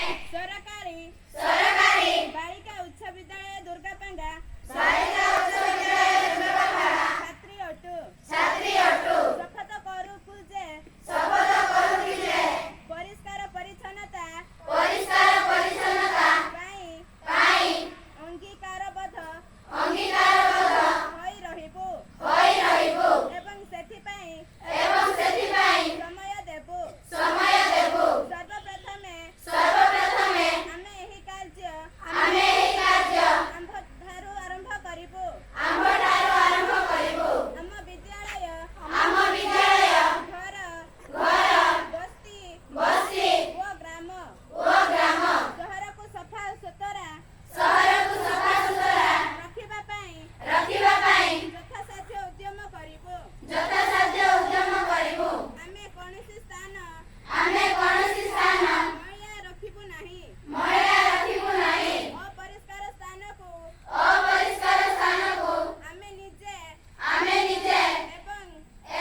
ସରକାରୀ ସରକାରୀ ବାଳିକା ଉଚ୍ଚ ବିଦ୍ୟାଳୟ ଦୁର୍ଗାପାଙ୍ଗା ବାଳିକା ଉଚ୍ଚ ବିଦ୍ୟାଳୟ ଦୁର୍ଗାପାଙ୍ଗା ଛାତ୍ରୀ ଅଟୁ। ଛାତ୍ରୀ ଅଟୁ। ଶପଥ କରୁଛୁ ଯେ, ଶପଥ କରୁଛି ଯେ, ପରିଷ୍କାର ପରିଚ୍ଛନ୍ନତା, ପରିଷ୍କାର ପରିଚ୍ଛନ୍ନତା ପାଇଁ ପାଇଁ ଅଙ୍ଗୀକାରବଦ୍ଧ, ଅଙ୍ଗୀକାରବଦ୍ଧ ହୋଇ ରହିବୁ, ହୋଇ ରହିବୁ ଏବଂ ସେଥିପାଇଁ, ଏବଂ ସେଥିପାଇଁ ସମୟ ଦେବୁ, ସମୟ ଦେବୁ। ସର୍ବପ୍ରଥମେ, ସର୍ବପ୍ରଥମେ ଆମେ ଏହି କାର୍ଯ୍ୟ, ଆମେ ଏହି କାର୍ଯ୍ୟ ଆମ୍ଭଠାରୁ ଆରମ୍ଭ କରିବୁ, ଆମ୍ଭଠାରୁ ଆରମ୍ଭ କରିବୁ। ଆମ ବିଦ୍ୟାଳୟ, ଆମ ବିଦ୍ୟାଳୟ, ଘର, ଘର, ବସ୍ତି, ବସ୍ତି ଓ ଗ୍ରାମ, ଓ ଗ୍ରାମ, ସହରକୁ ସଫା ସୁତରା, ସହରକୁ ସଫା ସୁତରା ରଖିବା ପାଇଁ, ରଖିବା ପାଇଁ ଯଥାସାଧ୍ୟ ଉଦ୍ୟମ କରିବୁ, ଯଥାସାଧ୍ୟ ଉଦ୍ୟମ କରିବୁ। ଆମେ କୌଣସି ସ୍ଥାନ, ଆମେ କୌଣସି ସ୍ଥାନ ମଇଳା ରଖିବୁ ନାହିଁ, ମଇଳା ରଖିବୁ ନାହିଁ। ଅପରିଷ୍କାର ସ୍ଥାନକୁ, ଅପରିଷ୍କାର ସ୍ଥାନକୁ ଆମେ ନିଜେ, ଆମେ ନିଜେ ଏବଂ,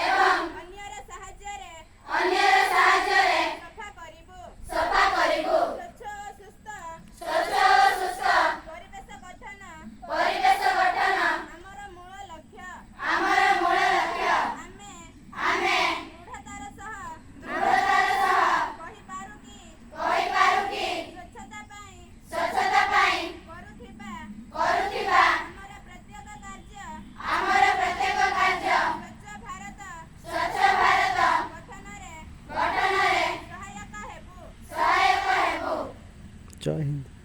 ଏବଂ ଅନ୍ୟର ସାହାଯ୍ୟରେ, ଅନ୍ୟର ସାହାଯ୍ୟରେ ସଫା କରିବୁ, ସଫା କରିବୁ। ସ୍ୱଚ୍ଛ ଓ ସୁସ୍ଥ, ସ୍ୱଚ୍ଛ ଓ ସୁସ୍ଥ ପରିବେଶ ଗଠନ, ପରିବେଶ ଗଠନ ଆମର ମୂଳ ଲକ୍ଷ୍ୟ, ଆମର ମୂଳ ଲକ୍ଷ୍ୟ। ଆମେ, ଆମେ ଦୃଢ଼ତାର ସହ, ଦୃଢ଼ତାର ସହ କହିପାରୁ କି, କହିପାରୁ କି ସ୍ୱଚ୍ଛତା ପାଇଁ, ସ୍ୱଚ୍ଛତା ପାଇଁ କରୁଥିବା, କରୁଥିବା ଆମର ପ୍ରତ୍ୟେକ କାର୍ଯ୍ୟ, ଆମର ପ୍ରତ୍ୟେକ କାର୍ଯ୍ୟ ସ୍ୱଚ୍ଛ ଭାରତ, ସ୍ୱଚ୍ଛ ଭାରତ ଗଠନରେ, ଗଠନରେ ସହାୟକ ହେବୁ, ସହାୟକ ହେବୁ। ଜୟ ହିନ୍ଦ।